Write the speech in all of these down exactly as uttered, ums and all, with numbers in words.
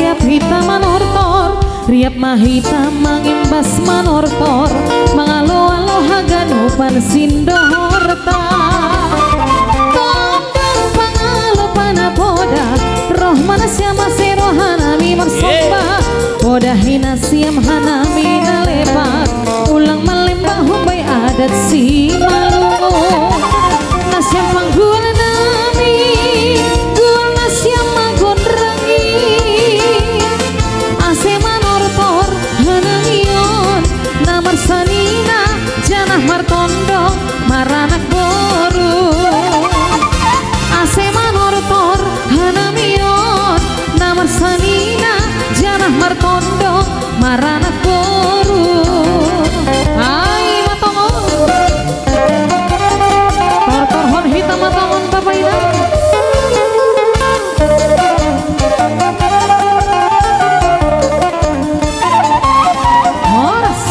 Riap hita manortor, riap ma hita mangimbas manortor, mangaloalo haganupan sindohorta. Tondong pangalo panapoda, roh ma nasiam ase rohanami marsomba. Podahi nasiam hanami na lepat, ulang malembang hombai adat Simalungun. Nasiam panggual nami, gual nasiam ma gondrang i. Ase manortor hanami on, na marsanina janah martondong maranak boru. Ase manortor hanami on, na marsanina janah martondong maranak boru. Ai ma tongon. Tortorhon hita ma tongon, Bapak Inang. Horas.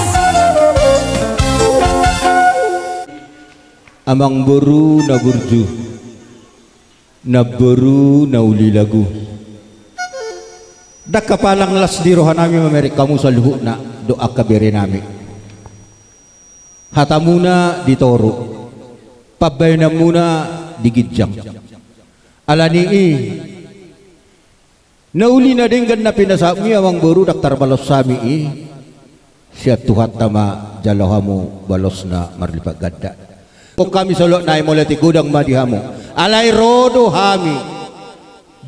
Amangboru na burju, namboru na uli lagu. Ndang hapalang las di rohanami mamereng hamu saluhutna dohot angka berenami. Hatamuna di toru, pambahenanmuna di ginjang. Alani i, na uli na denggan na pinasahatmi, amangboru, ndang tarbalos hami i, sian Tuhanta ma jalo hamu balosna marlipat ganda. Hami saluhutna i, mauliate godang ma di hamu. Alai ro do hami,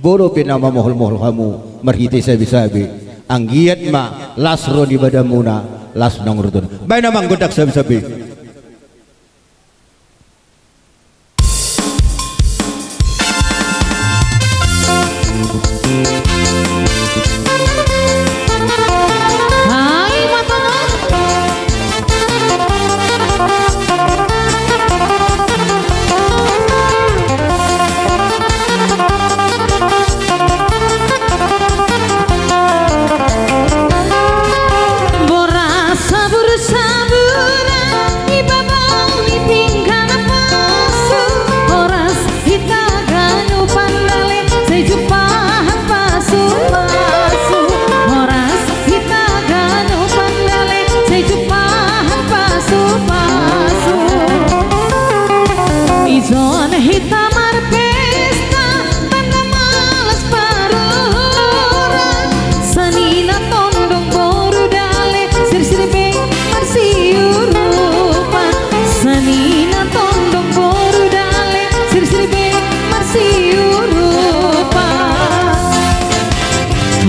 boi dope na mamoholmohol hamu marhite sabesabe. Anggiat ma las ro di badanmuna, las naung ro tona. Bahen amang gondang sabesabe. Ai ma tongon. Boras sabur-saburan, di bagasan ni pinggan pasu, horas hita ganup pandale, sai jumpang pasu-pasu. Horas hita ganup pandale, sai jumpang pasu-pasu. Ijon hita marpesta, tanda malas parrohahon, sanina tondong boru dale, sirsir be marsiurupan. Sanina tondong boru dale, sirsir be marsiurupan.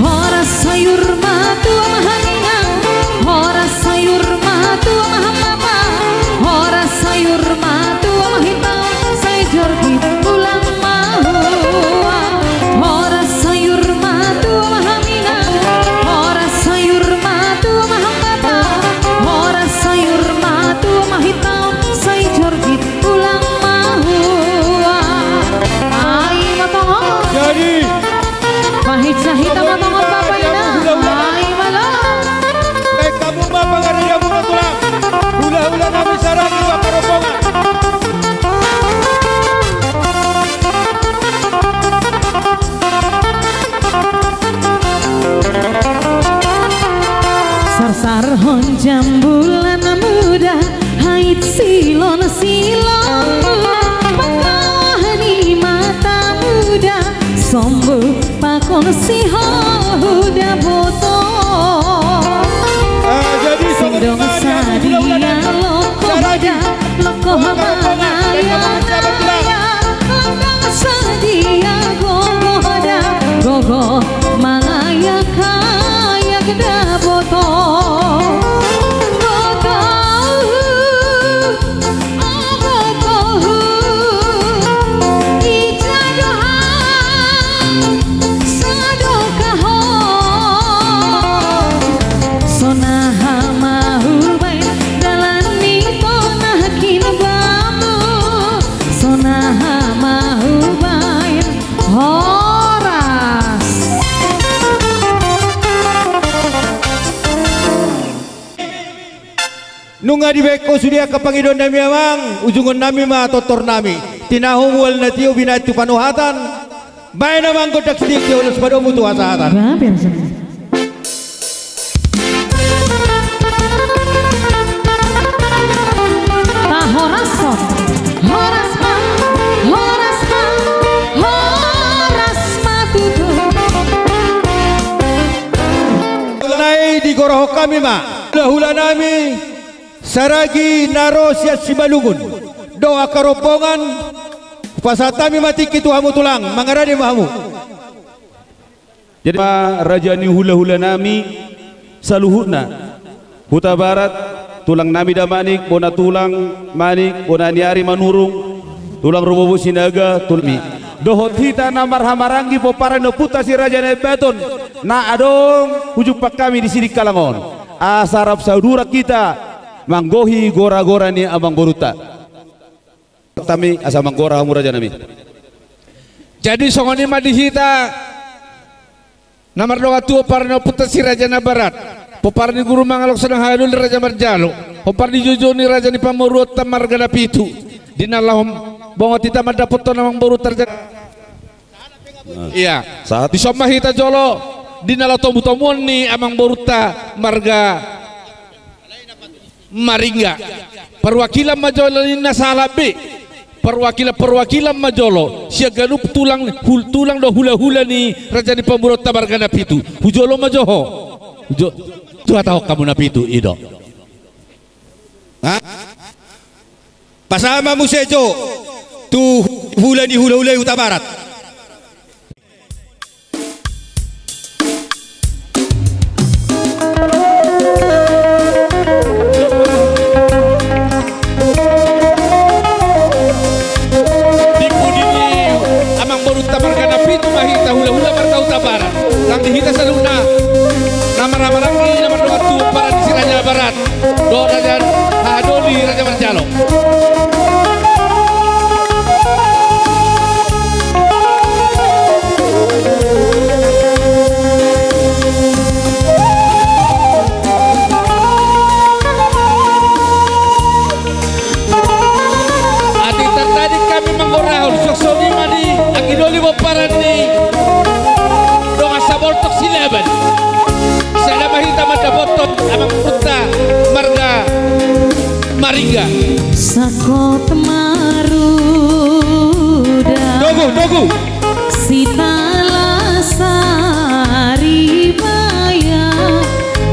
Horas sayur matua ma haningan, horas sayur matua ma hambapa, horas sayur matua ma hita, sai jorgit ulang mahua. Horas sayur matua ma haningan, horas sayur matua ma hambapa, horas sayur matua ma hita, sai jorgit ulang mahua. Ai ma tongon. Jadi. Pahinsa hita ma tongon, Bapak Inang. Ai ma laho. Bahen hamu ma pangarajamuna, tulang. Hulahula nami saronang di parrombongan. Sarsarhon jambulan muda, hait silonsilon muda, pangkawah ni mata muda, sombu pakon sihol hu daboto. Ah, jadi singdong sadia loko hoda, loko hamangaya, langkang sadia gogo hoda, gogo mangayak-ayak daboto. Gogo, gogo, ija do hami sadokahon. Sonaha ma hubaen dalan ni tona hinabamu, sonaha ma hubaen. Horas. Nunga dibaen ho sude angka pangidoan nami, amang, ujungon nami ma tortor nami. Tinahu mual na tio binaen tu panuhatan. Baen amang gondang sitik, dia ulos padomu tu hasahatan. Ba, biar senang. Horas ma, horas ma, horas ma tutu. Nai digorakhon hami ma hulahulanami Saragi na ro sian Simalungun dohot angka rombongan. Pasahat hami ma tingki tu hamu tulang, mangarade ma hamu. Jadi ma raja ni hulahulanami saluhutna, Hutabarat, tulangnami Damanik, bona tulang Manik, bona ni ari Manurung, tulang Robobo Sinaga, tulang mi. Dohot hita na marhahamaranggi pomparan ni ompunta si Raja Nabaton na adong hujumpang hami di Sidikalang on. Asa rap saudurang hita manggohi goragora ni amangborunta. Hami asa manggora hamu rajanami. Jadi songon i ma di hita na mardongan tu pomparan ni ompunta si Raja Nabarat, pomparan ni Guru Mangalok Sadang Hahadoli Raja Marjalo, pomparan ni joujou ni raja ni pamoruonta marga Napitu, di na laho bongot hita mandapothon amangborunta raja. Ia, sahat. Dison ma hita jolo di na laho tomutomuon ni amangborunta marga Maringga. Parwakilan ma jolo ninna sahalak be. Parwakilan, parwakilan ma jolo sian ganup tulang, hul-, tulang dohot hulahula ni raja ni pamoruonta marga Napitu. Hujolo ma jo ho. Hujo-, tu hatahon hamu Napitu, i do. Ha? Pasahat ma muse jo tu hula ni hulahula i Hutabarat. Di pudi ni amangborunta marga Napitu ma hita hulahula marga Hutabarat. Nang di hita saluhutna na marhahamaranggi na mardongan tu pomparan ni si Raja Nabarat dohot Raja Hahadoli Raja Marjalo. Atik tartading hami manggorahon, suang songon i ma di anggi doli pomparan ni dongan saboltok Silaban. Sada ma hita mandapothon amangborunta marga Maringga. Sangkot maruda. Togu, togu. Sitala Saribaya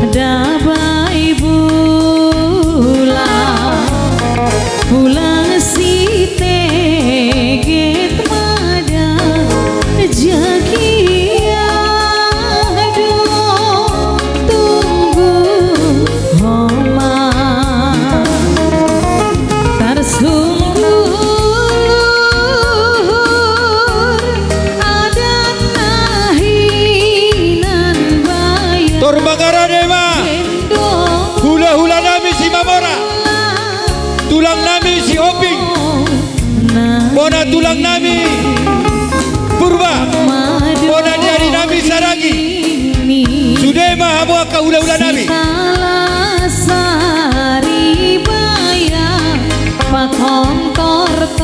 dabai bulan, bulan siteget mada jagia do tunggu homa. Tarsungkun luhur adat na hinan bayan. Tor mangarade ma hulahulanami Simamora, tulangnami Sihombing, bona tulangnami Purba, bona ni arinami Saragi. Sude ma hamu angka hulahulanami. Sitala Saribaya pakontortor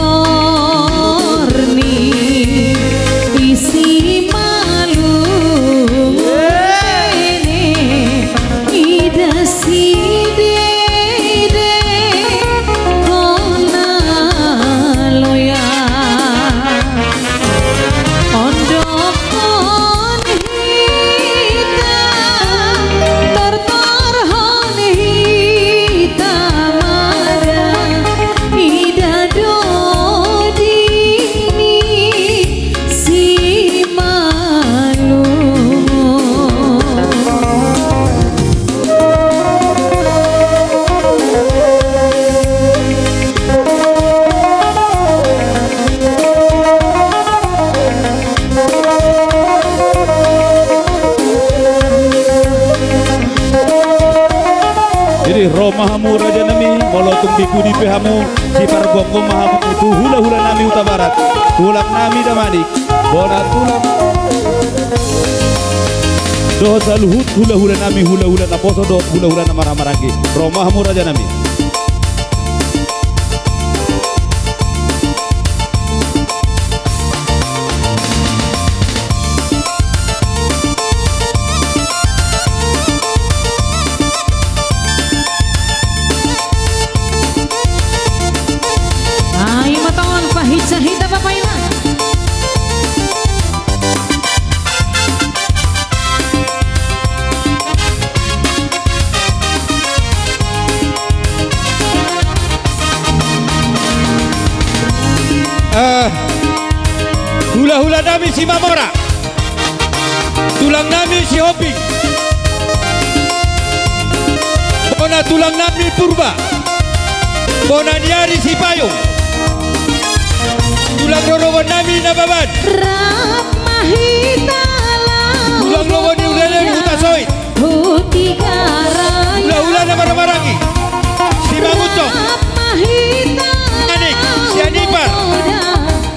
ni i Simalungun. Ida sidede kona loya. Ondokhon hita, tortorhon hita mada, ida do dingin Simalungun. Jadi ro ma hamu rajanami, molo tung di pudi pe hamu, sipargonggo ma hamu tu hulahulanami Hutabarat, tulangnami Damanik, bona tulang dohot saluhut hulahulanami, hulahula naposo dohot hulahula na marhahamaranggi. Ro ma hamu rajanami. Ai Hulahula nami Simamora, tulang nami Sihombing, bona tulang nami Purba, bona ni ari Sipayung, tulang rorobot nami Nababan, rap ma hita laho, tulang lobo ni hulahula ni Hutasoit. Hulahula na marhahamaranggi, Simangunsong, Manik, Sianipar,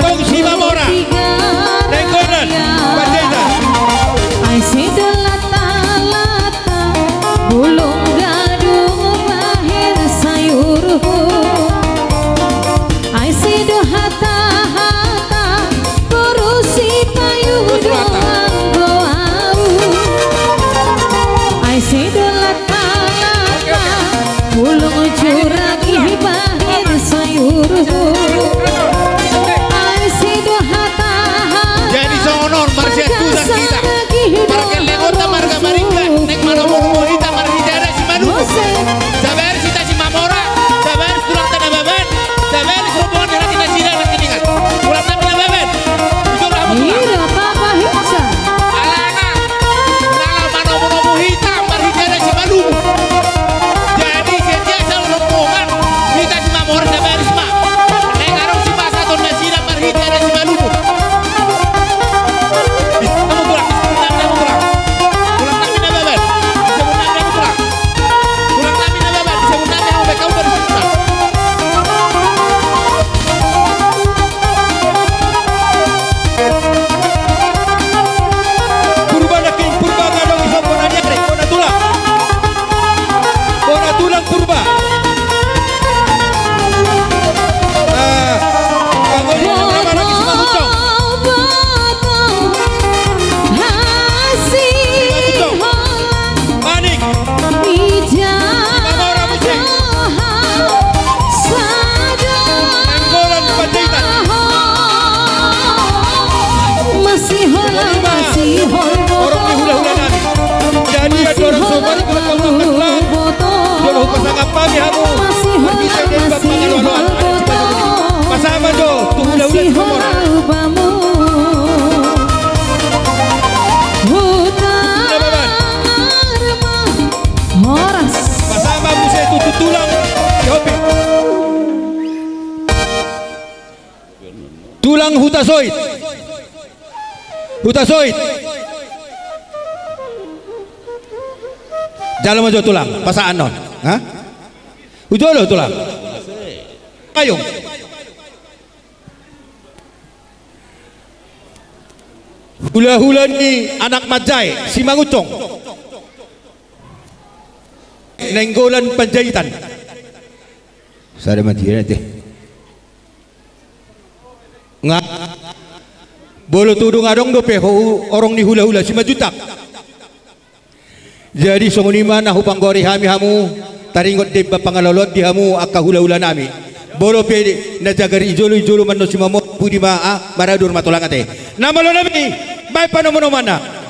tong Simamora, Nainggolan, Panjaitan. Ai sai do latalata, bulung gadung, bahir sayurhu. Ai sai do hatahata, boru Sipayung do anggo au. Ai sai do latalata, bulung jurang, bahir sayurhu. Ai sai do hatahata. Jadi songon on marsiantusan hita. Marga Lengonta, marga Maringga, naeng manomunomu hita marhite adat Simalungun. Sabar hita Simamora, sabar tulang Nababan, sabar rombongan ni raja nasida nangkiningan. Tulang nami Nababan, jujur hamu tulang. Ira papa hiksa. Alana, na laho manomunomu hita marhite adat Simalungun. Jadi sian dia saur rombongan hita Simamora, sabar ma. Naeng adong sipasahaton nasida marhite adat Simalungun. Purba nangkin, Purba, nunga adong dison bona ni ari, bona tulang. Bona tulang Purba. Ah, pangoli na nama nami Simangunsong. Simangunsong. Manik. Simamora muse. Nainggolan, Panjaitan. Masihol, masihol. Orok ni hulahula nami. Jadi adong sobat, jolo hupasangap hami hamu. Marhite Debata pangaloaloan adat Simalungun i. Pasahat ma jo tu hulahula Simamora. Pasahat ma muse tu tulang Sihombing. Tulang Hutasoit. Hutasoit. Jalo ma jo tulang, pasahat annon. Ha? Hujolo tulang. Ayo. Hulahula ni anak manjae, Simangunsong. Nainggolan, Panjaitan. Sada mati ya nanti. Nga, molo tudung adong dope ho, orok ni hulahula Simanjuntak. Jadi songon i ma na hupanggori hami hamu, taringot Debata pangaloaloan di hamu angka hulahula nami. Molo pe na jagar i jolo, i jolo ma annon Simamora, pudi ma, ah, maradur ma tulang ate. Na malo nami, baen panomunomuanna.